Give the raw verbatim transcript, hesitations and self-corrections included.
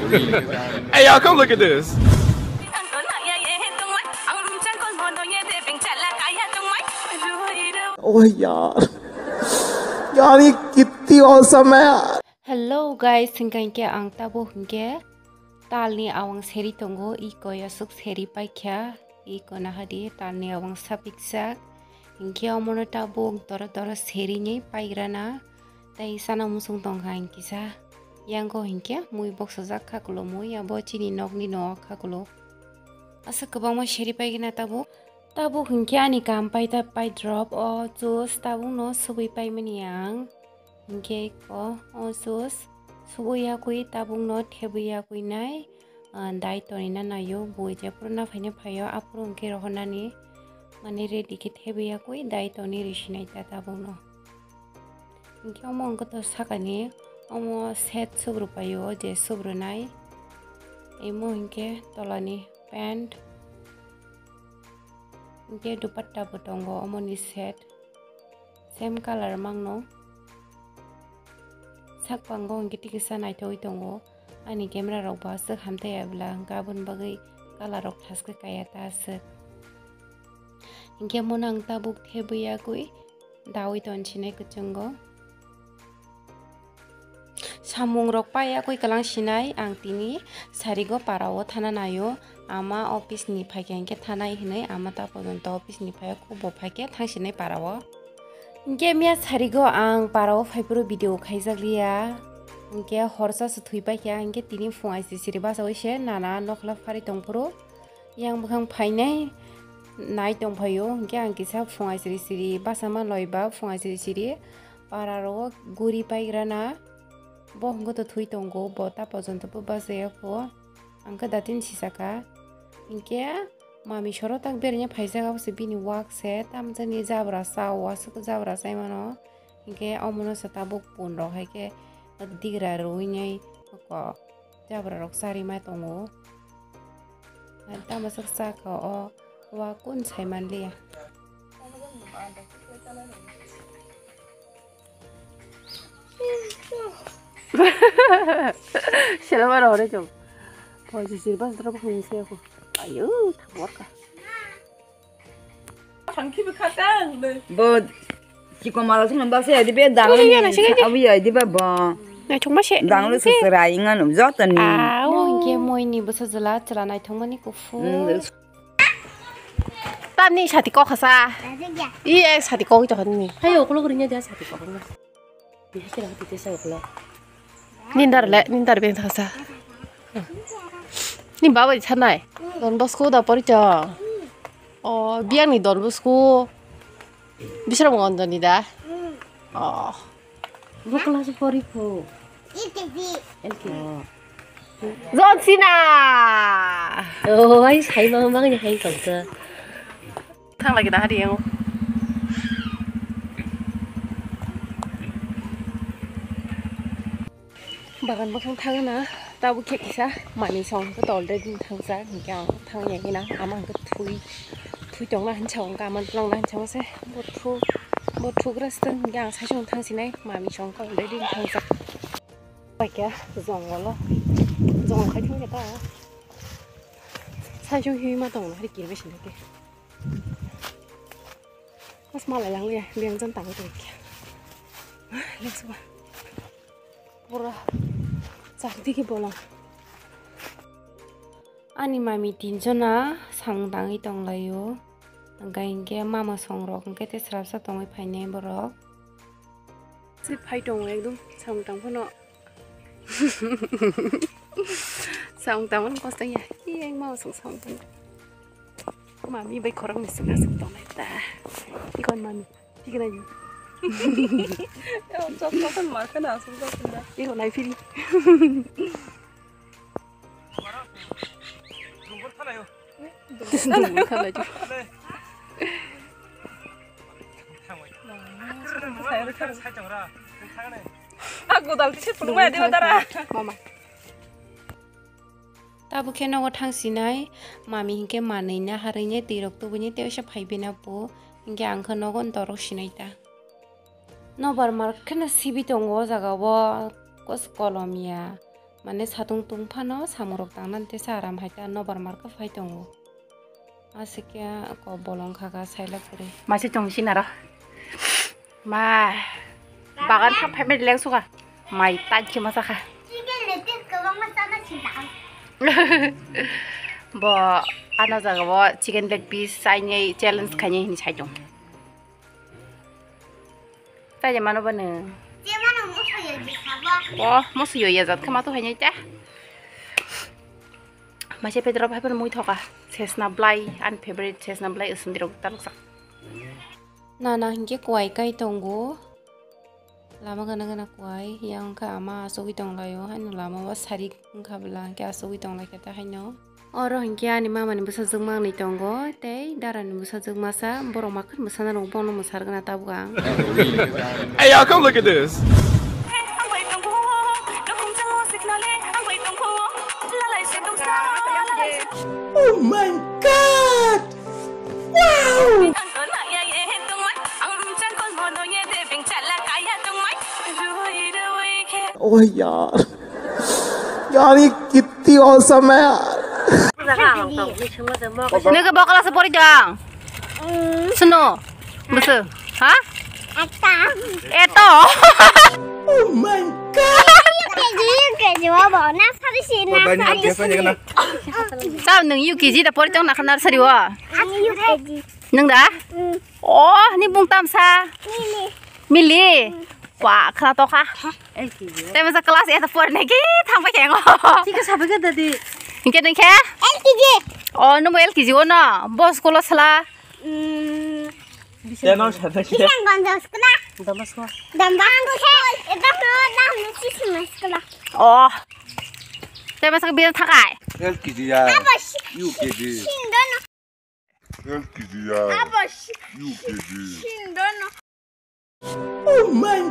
Hey, y'all, come look at this. Oh yaar, yaar, ye kitni awesome hai yaar. Hello guys, hingka hingke ang tabuk hingke talni awang seri tongo, iko yasuk seri paikha, iko nahadi talni awang sapiksak. Hingke omono tabuk doro doro seri ni paigrana, tei sana musung tongkha hingkisa. Yango hingke mui boksajak khakulo mui abo chini nokni no khakulo. Asa kwbangma seri paigina tabuk. Tabuk hingke ani kam paita pai drop o juice tabukno subui paimani ang. Hingke ko o juice subui yakui tabukno thebui yakui nai, ah, dai tonina naio bui jephuru naphaina phaio aphuru hingke rohornani mane ready khe thebui yakui dai toni risinai ta tabukno. Hingke omo wngkha to sakani omo set subru paio je subrunai. Imo hingke tolani pant. Hingke dupatta bo tongo omoni set. Same colour mangno. Sak pango hingke tikisa naithogoi tongo. Ani camera rok bo aswk hamtaiya bwla hingke aboni bagwi colour rok thaskhe kaya ta aswk. Hingke mono ang tabuk thebwi yakui dawi tonsinai kwchwngo. Samung rok pai yakui kwlang sinai ang tini sarigo para o thana naio. Ama office ni phaikhe hingke thanai hinui ama ta pojonto office ni phai o khubo phaikhe thangsinai para o. Hingke miya sarigo ang para o phaiphuru video khaijakliya. Hingke horsa se thwi paikha hingke tini phung aisiri siri bachaui se nana nokla phari tongphuru. Yang bwkhang phainai nai tongphaio, hingke ang kisa phung aisiri siri bachama loiba phung aisiri siri para rogo guri paigrana bo hwnkhe to thwi tongo bo ta pojonto bo bachaya pho ang khe datin sisaka hingke mami soro tak berainya phaijak abo se bini wak se tamjani jabra cha o aswk jabra chaimano hingke omono se tabuk pun rok hai khe digra rwinai kok. Jabra rok chari ma tongo. Tamo sak saka o wa kun sai manliya. Sila bara hore jom. Poi sisir bas dra bukung se ko. Ayo, thamor ka. Thangki bwkha tang le. Bo chikon mala sing nang baksa ya dibe dang. Kuli ya na sing aja. Abi ya dibe bo. Naithok ma se. Dang le sesera ingan joto ni. Aw. Mo hingke moini bwsa jwla chwla naithok mani kuphur. Mm. Tamni sati kok khasa. Iya sati kok to ni. Hayo ukulok rinya dia sati kok ni. Nindar le, nindar beng thangsa. Ni baba di thanai. Don Bosco da pori chong. O, biang ni Don Bosco. Bisram Gonda ni da. O. Bukla se pori pho. L K G. John Cena. O, ai sai ma ma ni hai kong ka. Thang lagi dah hari yang. Bagan bwkhang thangna tabuk khe kisa mani song khe tol de din thangjak hingke ang thang ya gina ama hingke thui thui tongna hinsa hingke ama tongna hinsa se bo thu bo thugra sten hingke ang sai song thang sinai mami song tol de din thangjak. Paikya jongolo jong khai thangke ta sai song hi ma tongna hari kirbe sinai ke. Mas malai lang ya, biang jan tangwi tongkha. Lengsuma. Pura chakdigi bolang. Ani mami tinjona sang tangwi tonglaio. Hingke hingke mama songrok hingke te srapsa tongwi phainai borok. Se phai tongo ekdom samung tang phano. Samung tang phano kostong ya. Iyeng ma usung samung tang. Mami bai khorang ni sung asung tong nai ta. Ikon mami. Ikon nai. Chok chok kan mar kan asung tong da. Ikon nai phiri. Dungkol khalai di. Aku dal tise pulung ma dia dara. Mama. Tabuk khe nogo thang sinai, mami hinkhe manwi na harwi ne twi rok tubui ne tei oisa phai bina po, hinkhe ang khe nogo dorok sinai ta. Nobar mar kheno sibi tongo o jaga o, kos kolom ya, Mane satung tungphano samungrok tangnani tesa aram hai ta nobar markhe phai tongo. Aswkhe kok bolong kha kha sailak kwrwi. Mase tong sinaro. Ma bagan thap phai mai leng suka. Mai tanchi masa kha. Bo ano jaga bo chicken leg piece chainai challenge khainai hinwi sai tong. Chai de mano bano. Che mano moso yo je sabo. O, moso yo ya jat khama to hainai ta. Mase Pedro bai pano mui thoka. Sesna blai, an favorite sesna blai usundiro taluk sak. Nana hinkhe kwai kai tongo. Lama gana gana kwai, yang kha ama asugwi tonglaio, haino lama o sari wngkha bwla, hinkhe asugwi tonglaikha ta haino. Oro hinkhe ani mama ni bwsajwk manwi tongo, tei dara ni bwsajwk masa, borok makhar mwsana rwngbo bono mwsarwkna tabuk ang. Hey, y'all, come look at this. Oh my God! Wow! Oh यार, यार ये कितनी औसम है यार। Nokhe bo class pori jang. Suno. Busu. Ha? Eta. Eto. Oh my God. K G, K G wa bo na sabi si na sabi si. Tam nung U K G da pori tong na kha nursery wa. Ani U K G. Nung da? Mm. Oh, ni bung tam sa. Mili. Mili. Wa khna to kha. L K G. Te masa class eight pori na ki thang pa kengo. Thik sa ba ga dadi. Inke nung khe? L K G. Oh, nung L K G wa no. Bo school sala. Mm. Teno sa ta khe. Kisan gonjo school. Damba school. Damba school. Eba no dam ni sisi ma school. Oh. Te masa biya thakai. L K G ya. Abo si- U K G. Sindono. L K G ya. Abo si- U K G. Sindono. Oh my